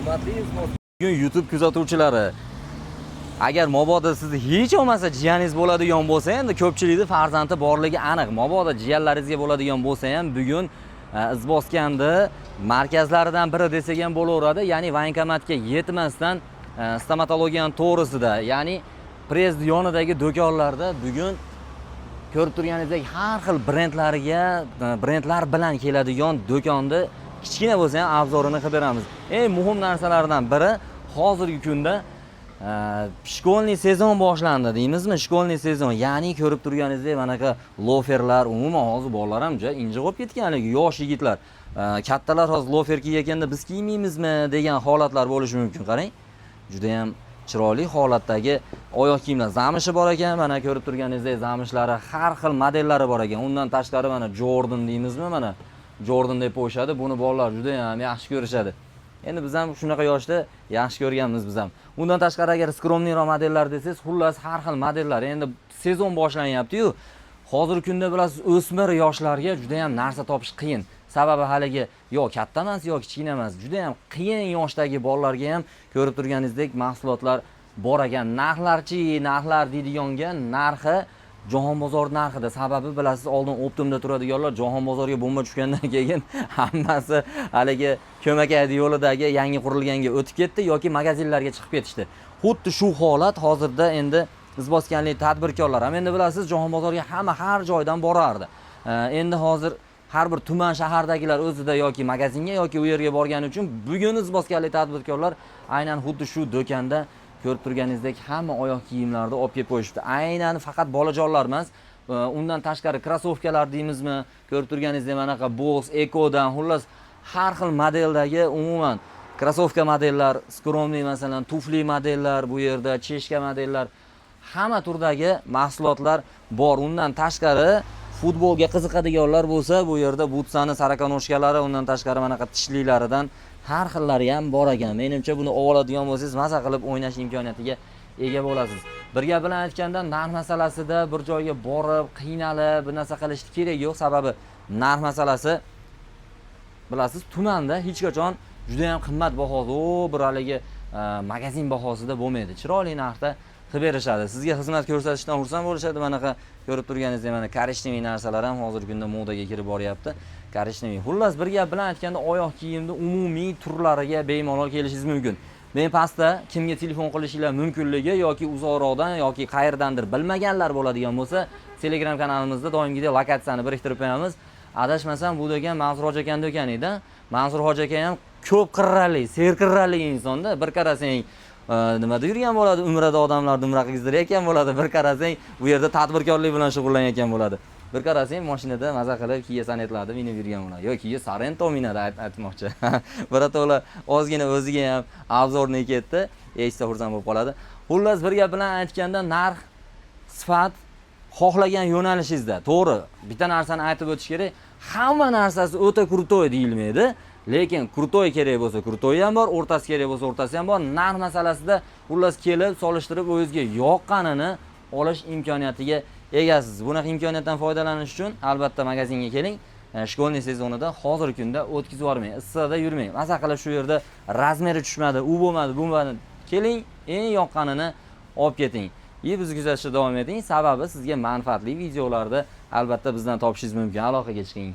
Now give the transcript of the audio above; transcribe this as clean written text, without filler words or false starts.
Hurmatli bugun YouTube kuzatuvchilari, agar mabodo sizni hech bo'lmasa jiyaningiz bo'ladigan bo'lsa, endi ko'pchilikni farzandi borligi aniq. Mabodo jiyanlaringizga bo'ladigan bo'lsa ham, bugun Izboskanni markazlaridan biri desak ham bo'laveradi. Ya'ni военкомат ga yetmasdan stomatologiyani to'g'risida, ya'ni prez yonidagi do'konlarda bugun ko'rib turganingizdek har xil brendlarga brendlar bilan keladigan do'konni kichkina bo'lsa ham обзор ini qilib beramiz. Eng muhim narsalardan biri, hozirgi kunda школьный сезон boshlandi deymizmi? Школьный сезон, ya'ni ko'rib turganingizdek manaqa loferlar, umuman hozir bolalar ham juda injiq bo'lib ketgan, haligi yosh yigitlar. Kattalar hozir lofer kiyayotganda biz kiymaymizmi degan holatlar bo'lishi mumkin. Qarang, judayam chiroyli holatdagi oyoq kiyimlar, замш i bor ekan. Mana, ko'rib turganingizdek, замш lari har xil modellari bor ekan. Undan tashqari, mana, Jordan deymizmi, mana, Jordan deb qo'yishadi buni, bolalar judayam yaxshi ko'rishadi. Endi biz ham shunaqa yoshda yaxshi ko'rganmiz biz ham. Undan tashqari, agar скромный roq modellar desangiz, xullas, har xil modellar. Endi sezon boshlanyapti-yu, hozirgi kunda, bilasiz, o'smir yoshlarga judayam narsa topish qiyin. Sababi haligi yo katta emas, yo kichkina emas, judayam qiyin yoshdagi bolalarga ham ko'rib turganingizdek mahsulotlar bor ekan. Narxlarchi, narxlar deydiganga, narxi Jahon bozor narxida. Sababi, bilasiz, oldin оптом da turadiganlar Jahon bozorga bomba tushgandan keyin hammasi haligi Ko'makaydi yo'lidagi yangi qurilganga o'tib ketdi yoki magazinlarga chiqib ketishdi. Xuddi shu holat hozirda endi izboskanlik tadbirkorlar ham, endi bilasiz, Jahon bozorga hamma har joydan borardi. Endi hozir har bir tuman shahardagilar o'zida yoki magazinga, yoki u yerga borgani uchun bugun izboskanlik tadbirkorlar aynan xuddi shu do'konda ko'rib turganingizdek hamma oyoq kiyimlarni olib kelib qo'yishibdi. Aynan faqat bolajonlar emas, undan tashqari krossovkalar deymizmi, ko'rib turganingizdek manaqa Boss, Ecodan, xullas, har xil modeldagi umuman krossovka modellar, скромный, masalan, tufli modellar, bu yerda чешка modellar, hamma turdagi mahsulotlar bor. Undan tashqari, futbolga qiziqadiganlar bo'lsa, bu yerda butsani сороконожка lari, undan tashqari manaqa tishlilaridan har xillari ham bor ekan. Menimcha, buni oladigan bo'lsangiz, maza qilib o'ynash imkoniyatiga ega bo'lasiz. Bir gap bilan aytganda, narx masalasida bir joyga borib qiynalib bir narsa qilishni keragi yo'q. Sababi narx masalasi, bilasiz, tumanda hech qachon juda ham qimmat bahoda, u bir haligi magazin bahosida bo'lmaydi. Chiroyli narxda qilib berishadi. Sizga xizmat ko'rsatishdan xursand bo'lishadi. Manaqa ko'rib turganingizdek, mana, коричневый narsalar ham hozirgi kunda modaga kirib boryapti. Коричневый. Xullas, bir gap bilan aytganda, oyoq kiyimni umumiy turlariga bemalol kelishingiz mumkin. Men pastda kimga telefon qilishinglar mumkinligi yoki uzoqroqdan yoki qayerdandir bilmaganlar bo'ladigan bo'lsa, Telegram kanalimizda doimgidek lokatsiyani biriktirib qo'yamiz. Adashmasam, bu do'kon Mansur hoji akani do'koni edi. Mansur hoji aka ham ko'p qirrali, serqirrali insonda. Bir qarasang, nimada yurgan bo'ladi, umrada odamlarni umra qilgizdirayotgan bo'ladi. Bir qarasang, bu yerda tadbirkorlik bilan shug'ullanayotgan bo'ladi. Bir qarasang, mashinada maza qilib Kia Sonetlarni minib yurgan bo'ladi. Yo'q, Kia Sorento minadi aytmoqchi. Birato'la ozgina o'ziga ham обзорный ketdi, eshitsa xursand bo'lib qoladi. Xullas, bir gap bilan aytganda, narx, sifat, xohlagan yo'nalishingizda. To'g'ri, bitta narsani aytib o'tish kerak: hamma narsasi o'ta крутой deyilmaydi, lekin крутой kerak bo'lsa, крутой ham bor, o'rtasi kerak bo'lsa, o'rtasi ham bor. Narx masalasida, xullas, kelib solishtirib, o'zingizga yoqqanini olish imkoniyatiga egasiz. Bunaqa imkoniyatdan foydalanish uchun albatta magazinga keling. Школьный sezonida hozirgi kunda o'tkazib yubormang, issiqda yurmang, maza qilib shu yerda размер i tushmadi, u bo'lmadi, bu bo'lmadi, keling, eng yoqqanini olib keting и bizni kuzatishda davom eting. Sababi sizga manfaatli videolarni albatta bizdan topishingiz mumkin. Aloqaga chiqing.